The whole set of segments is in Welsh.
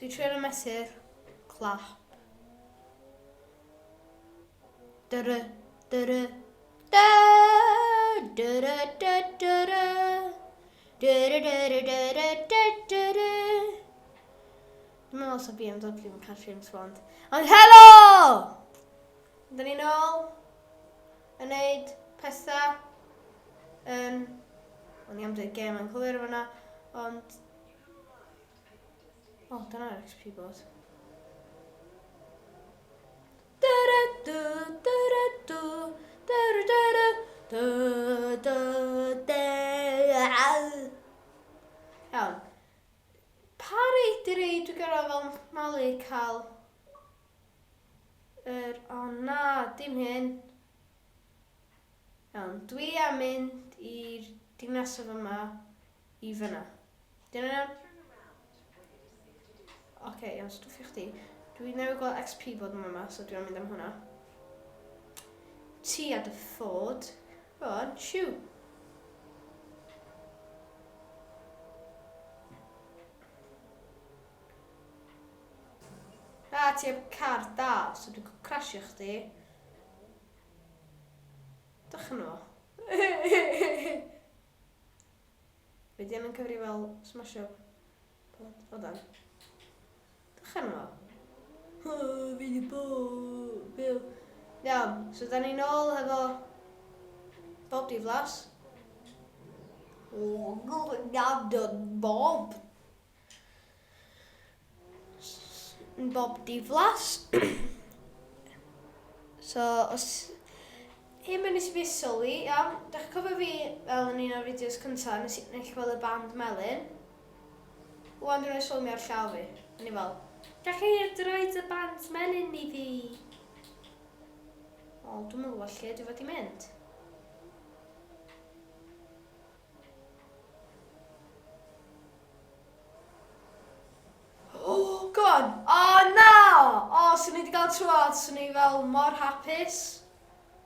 Dwi'n trio mesur clap. Dyry, dyry, dy, dyry, dy, dyry, dyry, dyry, dyry, dy, dyry. Dwi'n meddwl sa BMW yn cael James Bond. Ond helo! Dyn ni'n ôl yn neud pethau yn... O'n i am dweud gêm yn cywir fyna, ond... O, oh, dyna'r XP board. Iawn. Pa rei di rei dwi'n gorau fel malu cael yr... O na, dim hyn. Iawn, dwi am mynd i'r dinasodd yma i fyna. Dyna iawn? Oce, okay, iawn, stwffio chdi. Dwi newydd gweld XP bod yn yma, so dwi'n mynd am hwnna. Ti a dy Ford. Go on, shoot. A ti heb car da, so dwi'n crasio chdi. Dych yn o. Be di yn cyfri fel smasho pod? Hold on. Dych yn o. Fi di bo... Byw. Iawn, so da ni'n ôl hefo Bob Diflas. O, Bob. Bob diflas. so, os... Hyn mae'n nes i fi sylwi, iawn. Dach chi'n cofio fi fel yn un o'r fideos cyntaf, nes i nes i gweld y band melyn. Wan dwi'n rhoi sylwi ar llaw fi. O'n i fel... Gall chi droed y band melyn i fi? O, dwi'n meddwl gwybod lle dwi fod i mynd. Oh, go on! Oh, na! Oh, swn i wedi cael trwad, swn i fel mor hapus.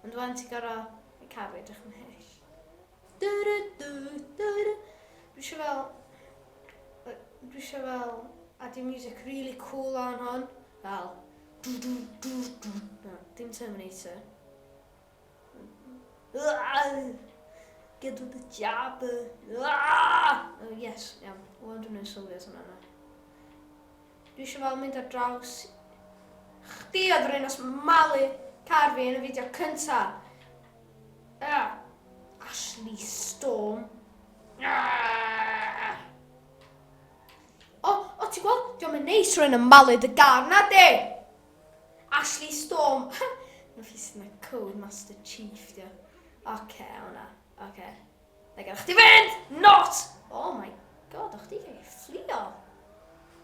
Ond wan ti'n gorau y car fi edrych yn hyll. Du, du, du, du, du. Dwi eisiau fel... Dwi eisiau fel... Adio music really cool on hon. Fel... Du, du, du, du. No, dim Terminator. Get with the job. Oh, yes, iawn. Wel, dwi'n ei sylwi at hwnna na. Dwi eisiau fel mynd ar draws... Chdi oedd yr un os malu car fi yn y fideo cynta. Ah, Ashley Storm. Ah. O, o, ti'n gweld? Diolch yn neis rwy'n yn malu dy gar, na di! Ashley Storm. Nath hi sy'n code Master Chief, dio. Oce, hwnna. Oce. Na gael chdi fynd! Not! Oh my god, o'ch chdi gael fflio.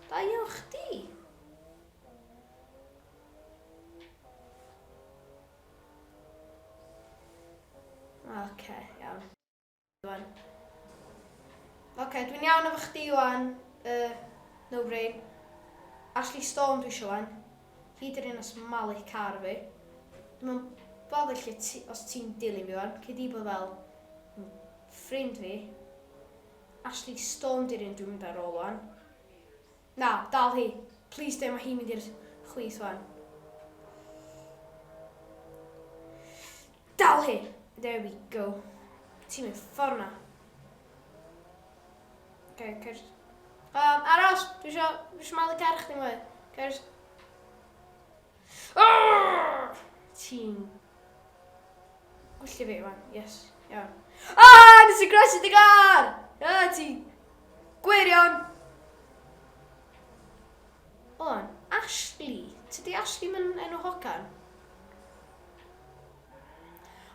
Da iawn chdi. Oce, iawn. Wan. Oce, okay, dwi'n iawn efo chdi wan. Uh, no brain. Ashley Storm dwi eisiau wan. Hi di'r un os malu car fi. Dwi'n mynd bother lle ti, os ti'n dilyn fi wan. Cyd i bod fel ffrind fi. Ashley Storm di'r un dwi'n mynd ar ôl wan. Na, dal hi. Please de, mae hi'n mynd i'r chwith wan. Dal hi! There we go. Ti'n mynd ffordd na. Okay, cer. Um, aros! Dwi eisiau, dwi eisiau malu car chdi mwy. Cer. Ti'n... Gwyllio fi, wan. Yes. Iawn. Ah! Nes i crasio dy gar! Ah, ti'n... Gwirion! On, Ashley. Tydi Ashley mae'n enw hogan?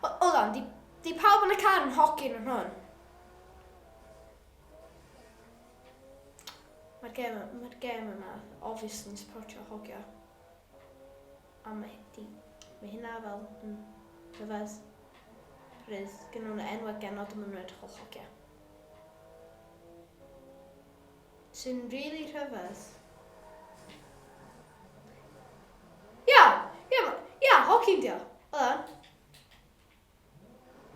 Hold on, di, di pawb yn y car yn hogyn yn hwn? Mae'r gem, mae'r gem yma obviously yn supportio hogia. A mae, di, mae hynna fel yn rhyfedd. Rydd, gen nhw'n enwau genod yn nhw'n edrych fel hogia. Sy'n really rhyfedd. Ia! Ia, ia, hogyn dio. Oedd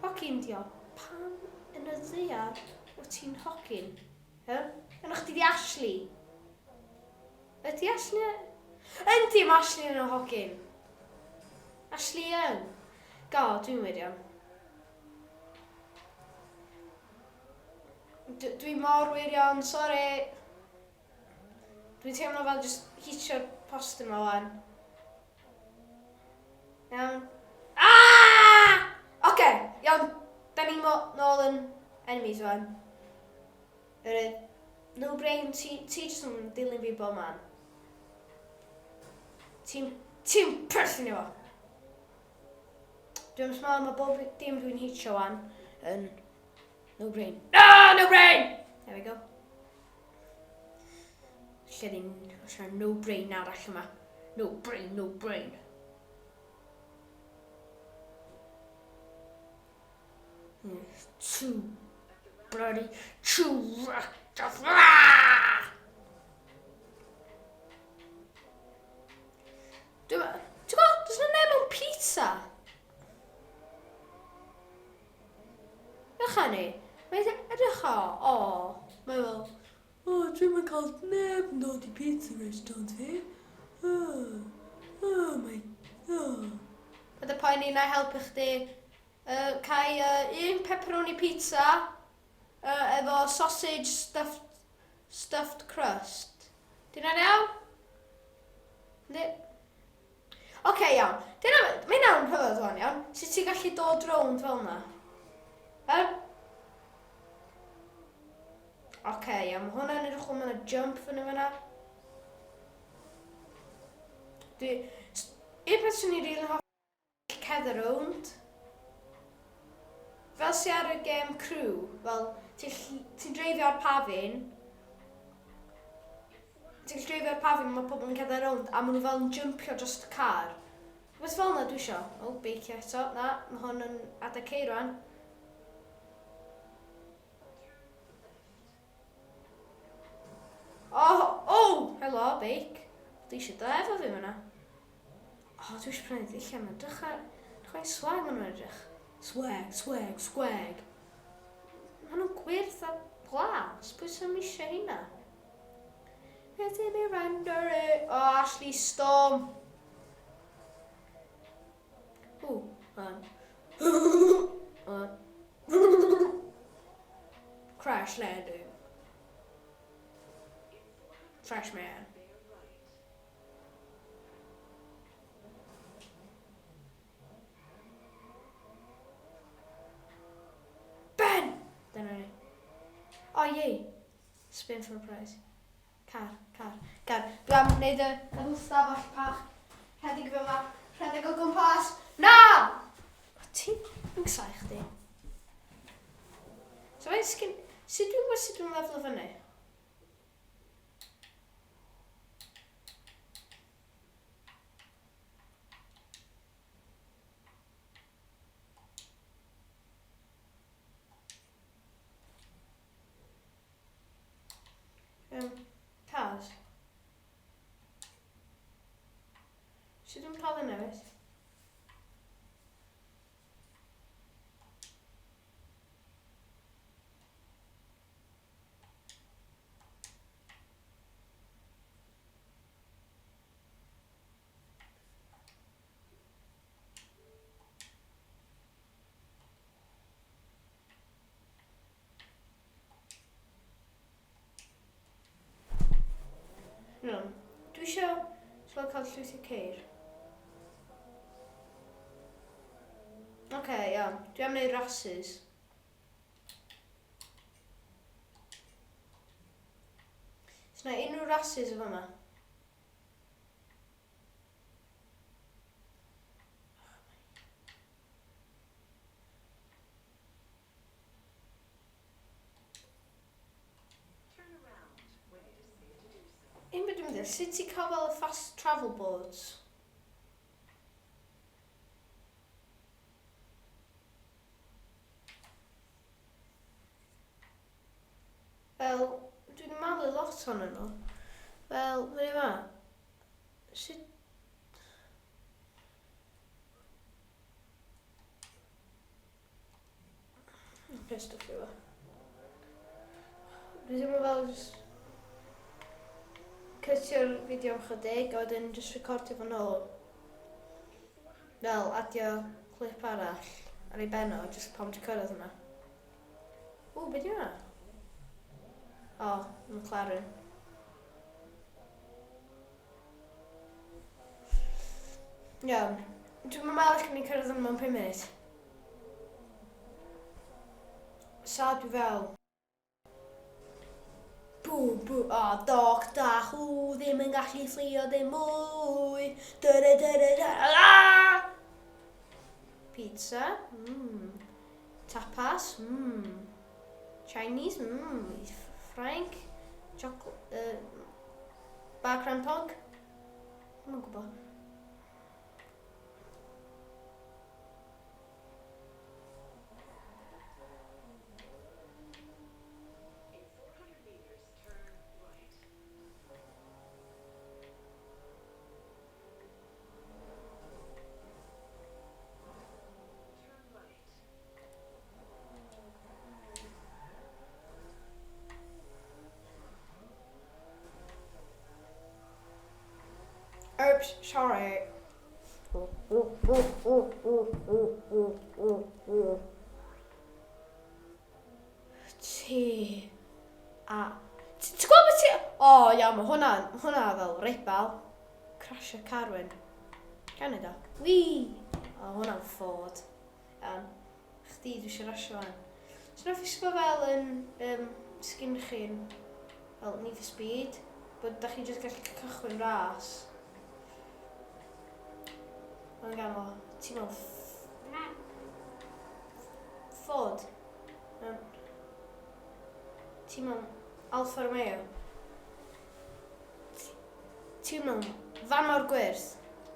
Hogyn dio. Pam yn y ddaear wyt ti'n hogyn? He? Enw chdi di Ashley. Ydy Ashley... Yndi, mae Ashley yn y hogyn. Ashley Young. God, dwi'n wirion. Dwi mor wirion, sori. Dwi'n teimlo fel just hitio'r post yma wan. Iawn. Ah! Oce, okay, iawn. Da ni nôl yn enemies wan. Yr no brain, ti, ti jyst yn dilyn fi bob man. Ti'n ti perthyn i fo. Dwi'n meddwl mae bob dim dwi'n hitio wan yn no brain. Ah, no brain! There we go. Lle ddim, os yna no brain arall yma. No brain, no brain. Two bloody two Dwi'n Ti'n gwybod, does na neb mewn pizza. Edrych ni. Mae'n edrych o, o. Mae'n fel, o, dwi'n mynd cael neb yn dod i pizza restaurant fi. Oh, oh my, oh. Paid â poeni, na i helpu chdi. Uh, cael un pepperoni pizza efo sausage stuffed, stuffed crust. Di hynna'n iawn? Yndi? Oce, okay, iawn. Dyna, mae hynna'n rhyfedd o'n iawn. Sut ti'n gallu dod rownd fel yna? Um? Oce, okay, iawn. Mae hwnna'n edrych fel mae yna jump fyny fyna. Dwi... Un peth swn i'n rili hoffi cerdded rownd. Fel sy ar y gêm Crew, fel ti'n ti dreifio ar pafin, ti'n dreifio ar pafin, mae pobl yn cerdded rownd a maen nhw fel yn jympio dros y car. Rhywbeth fel yna dwi isio. O, beicio eto. Na, mae hwn yn adeg ceir rwan. Oh, oh, helo, beic. Dwi eisiau dod efo fi fyna. O, dwi eisiau prynu dillad yma. Drych ar... Drych ar swag maen nhw'n edrych. Swag, swag, swag. Maen nhw'n gwyrdd a glas. Pwy sy'n eisiau hynna? Beth i mi render it? O, oh, Ashley Storm. Ww, man. Crash landing. Trash man. Ben! Dyna ni. O, oh, yey. Spin for a prize. Car, car, car. Dwi am wneud y yr stafell bach. Rhedeg fel yma. Rhedeg o gwmpas. Na! O, ti'n yn casáu chdi. So, faint sgyn... Sut dwi'n gwybod sut dwi'n lefel fyny? Cars. Sut dwi'n cael fy newid? No. Dwi eisiau so cael llwyth o ceir. Oce, okay, iawn. Dwi am wneud rhasys. Os na unrhyw rhasys o fama? Un beth dwi'n meddwl, sut ti'n cael fel y fast travel boards? Fel, dwi'n malu lot ohonyn nhw. Fel, fyny yma. Sut... Pissed off efo. Dwi ddim yn fel just... Cytio'r fideo am chydig, a wedyn jyst recordio fo nôl. Fel, adio clip arall ar ei ben o, jyst pam ti'n cyrraedd yna. Ww, be di hwnna? O, oh, McLaren. Iawn. Dwi'n meddwl allan ni cyrraedd yna mewn 5 munud. Sa dwi fel. Bw, bw, o, Doctor Who ddim yn gallu fflio ddim mwy. Dyna, dyna, dyna, ah! Pizza. Tapas. Chinese. Ffrainc. Chocolate. Bar crampog. Dwi'm yn gwybod. Oops, sorry. T A Ti'n gwybod beth ti... O, iawn, mae hwnna, hwnna fel rebel. Crasio Carwyn. Gan o. Wii! O, hwnna'n Ford. Iawn. Chdi, dwi eisiau rasio fan. So nath i sbo fel yn sgin chi'n fel Need for Speed, bod da chi jyst gallu cychwyn ras. Mae'n gan o, ti mewn Ford. Mewn, ti mewn Alfa Romeo. Ti mewn fan mawr gwyrdd.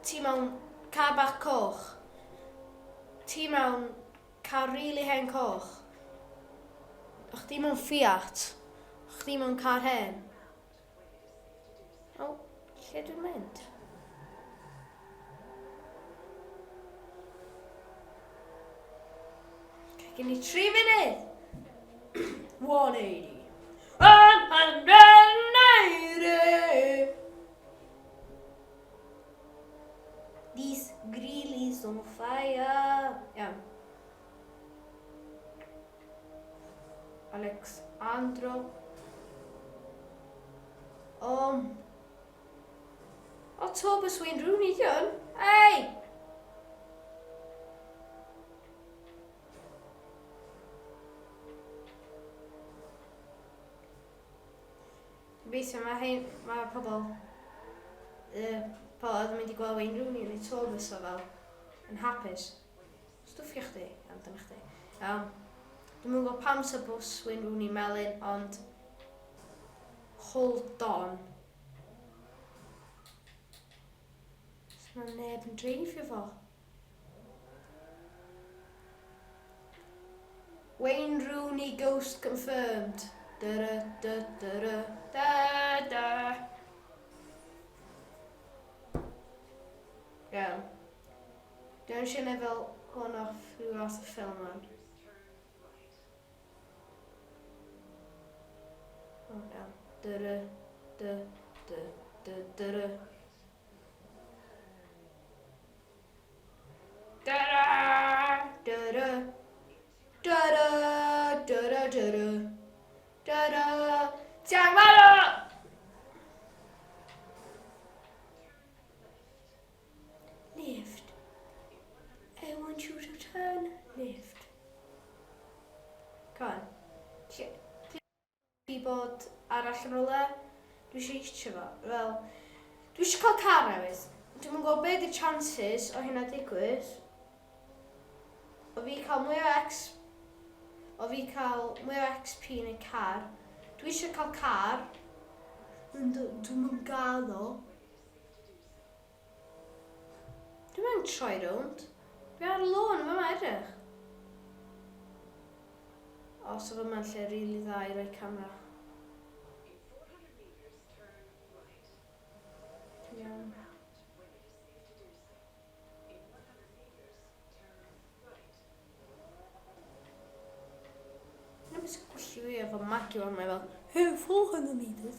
Ti mewn car bach coch. Ti mewn car rili hen coch. O chdi mewn Fiat. O chdi mewn car hen. O, lle dwi'n mynd? Gen i 3 munud! 180. 180! This grill is on fire. Iawn. Alexandro. O, Thomas Wayne Rooney, di hwn. Ei! Gobeithio mae hein, mae pobl, pobl oedd yn mynd i gweld Wayne Rooney yn ei tour bus o fel, yn hapus. Stwffio chdi, iawn, dyna chdi. Iawn. Dwi'm yn gwybod pam sa bws Wayne Rooney melyn, ond hold on. Sna neb yn dreifio fo. Wayne Rooney ghost confirmed. Da da da da da da. Iawn. Dwi'n eisiau gwneud fel hwn off rhyw fath o ffilm o'n. O, iawn. Dy dy dy dy dy dy. Da-da! Da-da! Da-da! Da-da! Da-da! Da-da! Ti angen marw! Left. I want you to turn left. Come on. Lle bod arall yn rhywle? Dwi eisiau eisiau fo. Fel, dwi eisiau cael car newydd. Dwi'm yn gwybod be di'r chances o hynna digwydd. O fi cael mwy o X... O fi cael mwy o XP neu car. Dwi eisiau cael car. Ond dwi'm yn gael o. Dwi'm yn troi rownd. Dwi ar y lôn yn fama edrych. O, so fyma'n lle rili dda i roi camera. Iawn. Dyna beth sy'n gwylltio fi efo Maggie wan, mae fel, hey, 400 metres,